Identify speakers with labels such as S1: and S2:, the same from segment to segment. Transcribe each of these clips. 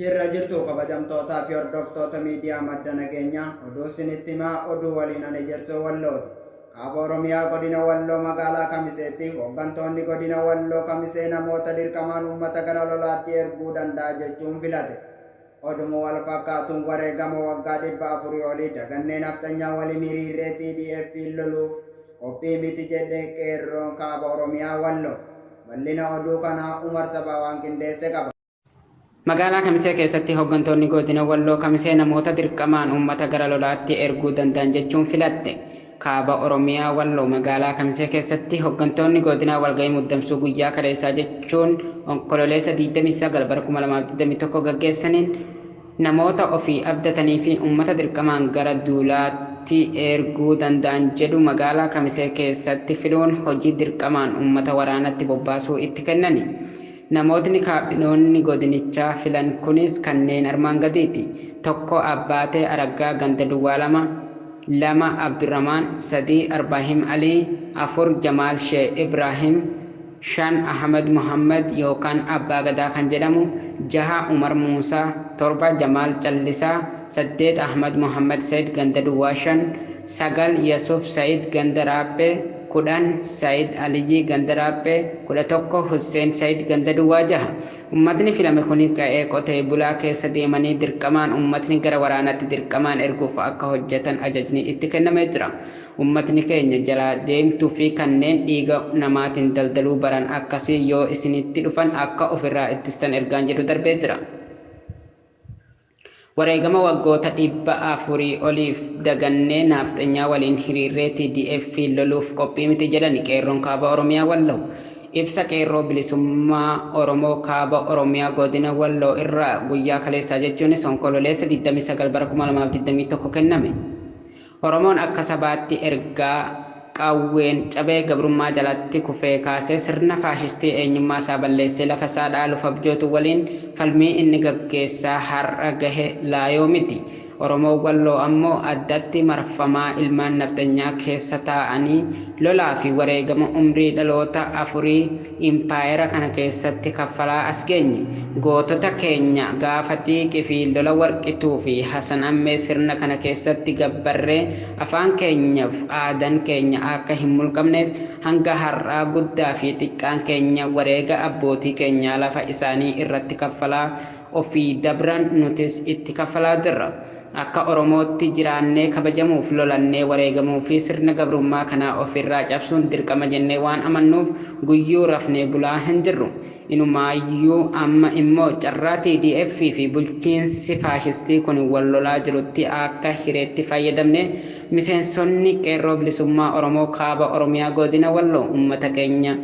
S1: Jirra jirtu kabajamtootaa fi hordoftoota miidiyaa Madda Nageenyaa, oduu isinitti himaa, oduu waliin ani Ejersoo Wallooti. Kaaba Oromiyaa Godina Walloo magaalaa Kamiseetti hooggantoonni Godina Walloo Kamisee namoota dirqamaan uummata gara lolaatti erguu danda'a jechuun filate. Oduma wal fakkaatuun wareegama waggaa 400 olii dagannee nafxanyaa waliin hiriirree TDF'n loluuf qophii miti jedhe Qeerroon Kaaba Oromiyaa Walloo. Bal'ina oduu kanaa Umar Sabaa waan qindeesse qaba.
S2: Magaalaa Kamisee keessatti hooggantoonni Godina Walloo Kamisee namoota dirqamaan uummata gara lolaatti erguu danda'an jechuun filatte. Kaaba Oromiyaa Walloo magaalaa Kamisee keessatti hooggantoonni godinaa walgahii muddamsuu guyyaa kaleessaa jechuun Onkololeessa 29 bara 2021 gaggeessaniin namoota ofii abdatanii fi uummata dirqamaan gara duulaatti erguu danda'an jedhu magaalaa Kamisee keessatti filuun hojii dirqamaan uummata waraanatti bobbaasuu itti kennani. Namootni kaabinoonni godinichaa filan kunis kanneen armaan gadiiti. 1 Abbaatee Araggaa ganda duwwaa 2, 2 Abdurramaan, 3 Arbaahim Alii, 4 Jamaal Shee Ibraahim, 5 Ahmad Muhammad yookaan Abbaa Gadaa kan jedhamu, 6 Umar Muusaa, 7 Jamaal Callisaa, 8 Ahmad Muhammad Said ganda duwwaa 5, 9 Yasuf Said ganda Raaphee, 10 Said Aliyyii ganda Raaphee, 11 Husseen Said ganda duwwaa 6. Ummatni filame kuni qa'ee qotee bulaa keessa deemanii dirqamaan ummatni gara waraanaatti dirqamaan erguuf akka hojjetan ajajni itti kennamee jira. Ummatni keenya jalaa deemtuu fi kanneen dhiiga namaatiin daldaluu baran akkasii yoo isinitti dhufan akka ofirraa ittistan ergaan jedhu darbee jira. Wareegama waggoota 400 oliif dagannee naafxenyaa waliin hiriirree TDF loluuf qophii miti jedhani Qeerroon Kaaba Oromiyaa Walloo. Ibsa Qeerroo Bilisummaa Oromoo Kaaba Oromiyaa Godina Walloo irraa guyyaa kaleessaa jechuunis Onkololeessa 29 bara 2021 kenname. Oromoon akka sabaatti ergaa qawween cabee gabrummaa jalatti kufee kaasee sirna faashistii eenyummaa isaa balleessee lafa isaa dhaaluuf abjootu waliin falmii inni gaggeessaa har'a gahe laayoo miti. Oromoon Walloo ammoo addatti marfamaa ilmaan nafxanyaa keessa taa'anii lolaa fi wareegama umrii dhaloota afurii impaayera kana keessatti kaffalaa as geenye. Gootota keenya gaafa xiiqii fi lola Warqituu fi Hasan Ammee sirna kana keessatti gabbarree afaan keenyaf aadan keenya akka hin mulqamneef hanga har'aa guddaa fi xiqqaan keenya wareega abbootii keenyaa lafa isaanii irratti kaffalaa ofii dabran nutis itti kaffalaa jirra. Akka Oromootti jiraannee kabajamuuf lolannee wareegamuu fi sirna gabrummaa kanaa of irraa cabsuun dirqama jennee waan amannuuf guyyuu rafnee bulaa hin jirru. Inumaayyuu amma immoo carraa TDF fi bulchiinsi faashistii kun wal lolaa jirutti akka hireetti fayyadamnee miseensonni Qeerroo Bilisummaa Oromoo Kaaba Oromiyaa Godina Walloo ummata keenya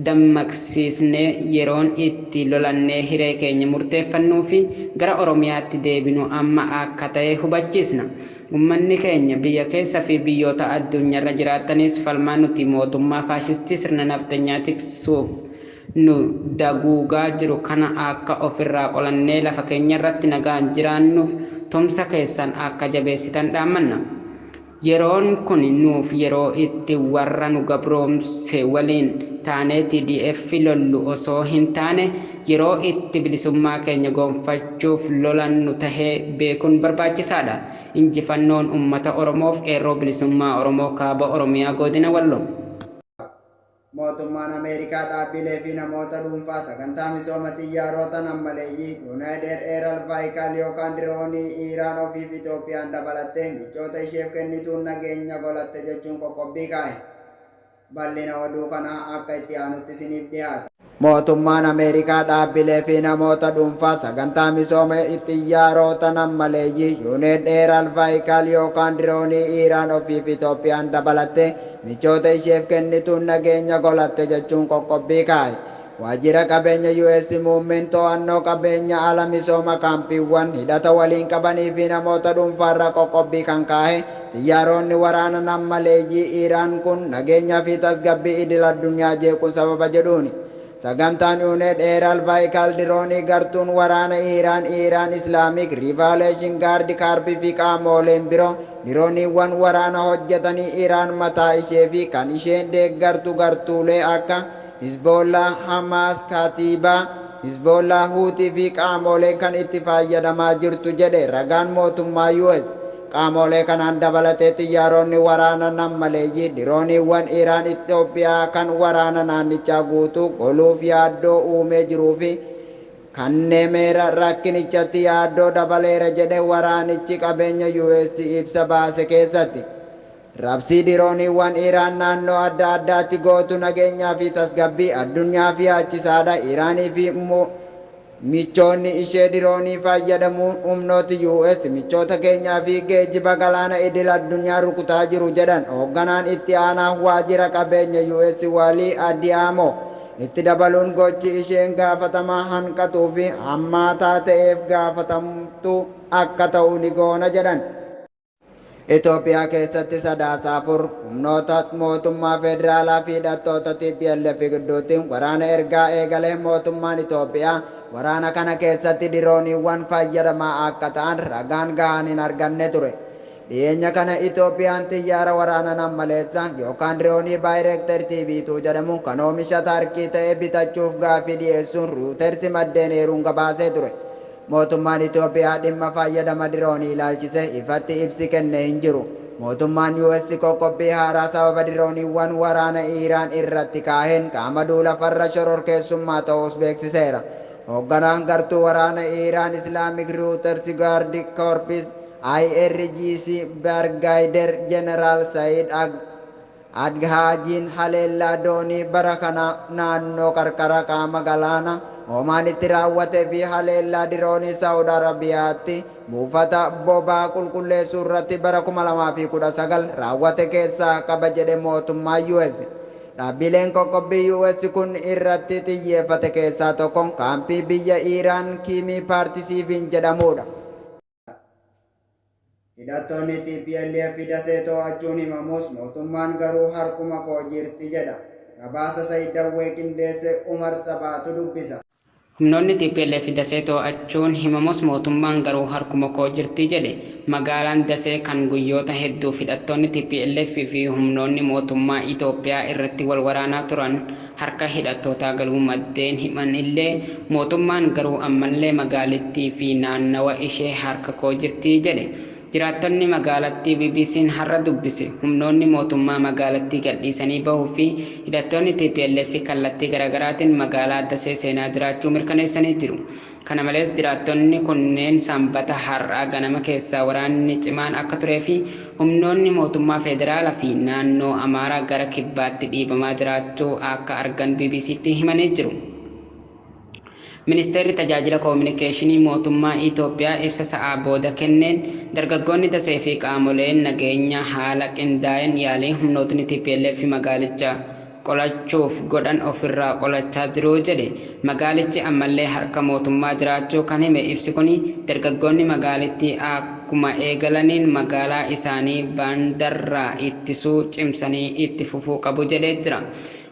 S2: dammaqsiisnee yeroon itti lolannee hiree keenya murteeffannuu fi gara Oromiyaatti deebinu amma akka ta'e hubachiisna. Ummanni keenya biyya keessa fi biyyoota addunyarra jiraattanis falmaa nuti mootummaa faashistii sirna nafxanyaa tiksuuf nu daguugaa jiru kana akka ofirraa qolannee lafa keenyarratti nagaan jiraannuuf tumsa keessan akka jabeessitan dhaammanna. Yeroon kun nuuf yeroo itti warra nu gabroomse waliin taanee TDF lollu osoo hin taane yeroo itti bilisummaa keenya gonfachuuf lolannu tahee beekuun barbaachisaadha. Injifannoon Ummata Oromoof Qeerroo Bilisummaa Oromoo Kaaba Oromiyaa Godina Walloo.
S1: Mootummaan Ameerikaa dhaabbilee fi namoota dhuunfaa sagantaa misooma xiyyaarota nam-maleeyyii Unided Aerial Vehicle yookaan diroonii Iiraan ofiif Itoophiyaan dabalattee michoota isheef kennituun nageenya golatte jechuun qoqqobbii kaa'e. Bal'ina oduu kanaa akka itti aanutti isiniif dhiyaata. Mootummaan Ameerikaa dhaabbilee fi namoota dhuunfaa sagantaa misooma xiyyaarota nam-maleeyyii Unided Aerial Vehicle yookaan diroonii Iiraan ofiif Itoophiyaan dabalattee michoota isheef kennituun nageenya golatte jechuun qoqqobbii kaa'e. Waajjira qabeenya US muummeen to'annoo qabeenya ala misooma kaampiiwwan hidhata waliin qabanii fi namoota dhuunfaarra qoqqobbii kan kaa'e xiyyaaronni waraana nam-maleeyyii Iiraan kun nageenya fi tasgabbii idil addunyaa jeequun sababa jedhuuni. Sagantaan Unmanned Aerial Vehicle diroonii gartuun waraana Iiraan Iiraan Islamic Revolution Guard Corps fi qaamoleen biroo dirooniiwwan waraana hojjetanii Iiraan mataa ishee fi kan isheen deeggartu gartuulee akka Hezbollah, Hamas, Katiibaa, Hizboollaa, Huutii fi qaamolee kan itti fayyadamaa jirtu jedhe ragaan mootummaa US. Qaamolee kanaan dabalatee xiyyaaronni waraana nammaleeyyii dirooniiwwan Iraan Itoophiyaa kan waraana naannichaa guutuu goluuf yaaddoo uumee jiruu fi kanneemeera rakkinichatti yaaddoo dabaleera jedhe waraanichi qabeenya US ibsa baase keessatti. Rabsii dirooniiwwan Iraan naannoo adda addaatti gootu nageenyaa fi tasgabbii addunyaa fi yaachisaadha. Iraanii fi michoonni ishee diroonii fayyadamuun humnooti US michoota keenyaa fi geejjiba galaana idil addunyaa rukutaa jiru jedhan hoogganaan itti aanaa waajjira qabeenya US Walii Adiyaamo. Itti dabaluun gochi isheen gaafatamaa hanqatuu fi hammaataa ta'eef gaafatamtu akka ta'u ni goona jedhan. Itoophiyaa keessatti Sadaasa 4 humnoota mootummaa federaalaa fi hidhattoota TPLF gidduutti waraana ergaa eegale mootummaan Itoophiyaa waraana kana keessatti dirooniiwwan fayyadamaa akka ta'an ragaan gahaan hin arganne ture. Dhiyeenya kana Itoophiyaan xiyyaara waraana nammaleessa yookaan diroonii Baayireektar TV2 jedhamu kan oomisha Tarkii ta'e bitachuuf gaaffii dhiyeessuun Ruutersi maddeen eeruun gabaasee ture. Mootummaan Itoophiyaa dhimma fayyadama diroonii ilaalchise ifatti ibsi kenne hin jiru. Mootummaan US qoqqobbii haaraa sababa dirooniiwwan waraana Iraan irratti kaaheen qaama duula farra shororkeessummaa ta'us beeksiseera. Hoogganaan gartuu waraana Iraan Islaamic Reuters Guard Corps IRGC Brigadier General Said Adhaajiin haleellaa doonii bara kana naannoo qarqara qaama galaana Omaanitti raawwatee fi haleellaa diroonii Saawud Arabiyaatti buufata boba'aa qulqulleessuu irratti bara 2019 raawwate keessaa qaba jedhe mootummaa US. Dhaabbileen qoqqobbii US kun irratti xiyyeeffate keessaa tokko kaampii biyya Iraan Kiimii Paartisiifiin jedhamudha. Hidhattoonni TPLF Dasee to'achuun himamus mootummaan garuu harkuma koo jirti jedha. Gabaasa Sayid Dawwee qindeesse Umar Sabaatu dubbisa.
S2: Humnoonni TPLF Dasee to'achuun himamus mootummaan garuu harkuma koo jirti jedhe. Magaalaan Dasee kan guyyoota hedduuf hidhattoonni TPLF fi humnoonni mootummaa Itoophiyaa irratti wal waraanaa turan harka hidhattootaa galuu maddeen himan illee mootummaan garuu ammallee magaalittii fi naannawa ishee harka koo jirti jedhe. Jiraattonni magaalattii BBC'n har'a dubbise humnoonni mootummaa magaalattii gadhiisanii bahuu fi hidhattoonni TPLF kallattii garaagaraatiin magaalaa Dasee seenaa jiraachuu mirkaneessanii jiru. Kana malees jiraattonni kunneen Sanbata har'aa ganama keessaa waraanni cimaan akka turee fi humnoonni mootummaa federaalaa fi naannoo Amaaraa gara kibbaatti dhiibamaa jiraachuu akka argan BBC'tti himanii jiru. Ministeerri tajaajila koominikeeshinii mootummaa Itoophiyaa ibsa sa'aa booda kenneen dargaggoonni Dasee fi qaamoleen nageenyaa haala qindaa'een yaalii humnootni TPLF magaalicha qolachuuf godhan ofirraa qolachaa jiru jedhe. Magaalichi ammallee harka mootummaa jiraachuu kan hime ibsi kun dargaggoonni magaalittii akkuma eegalaniin magaalaa isaanii baandarraa ittisuu cimsanii itti fufuu qabu jedhee jira.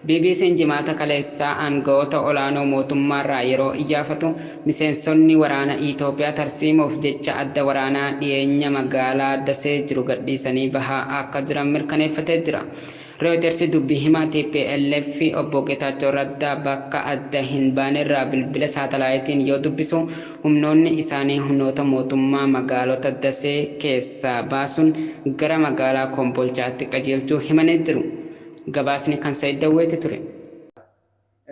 S2: BBC'n jimaata kaleessaa aangawoota olaanoo mootummaarraa yeroo iyyaafatu miseensonni waraana Itoophiyaa tarsiimoof jecha adda waraanaa dhiyeenya magaalaa Dasee jiru gadhiisanii bahaa akka jiran mirkaneeffatee jira. Reuters dubbii himaa TPLF obbo Geetaachoo Raddaa bakka adda hin baanerraa bilbila saatalaayitiin yoo dubbisu humnoonni isaanii humnoota mootummaa magaalota Dasee keessaa baasuun gara magaalaa Kombolchaatti qajeelchuu himanii jiru. Gabaasni kan Sayid Dawweeti ture.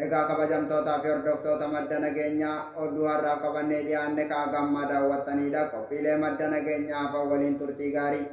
S1: Egaa kabajamtootaa fi hordoftoota madda nageenyaa oduu har'aaf qabannee dhiyaanne kaa gammaa daawwattanidha. Qophiilee madda nageenyaa hafan waliin turtii gaarii.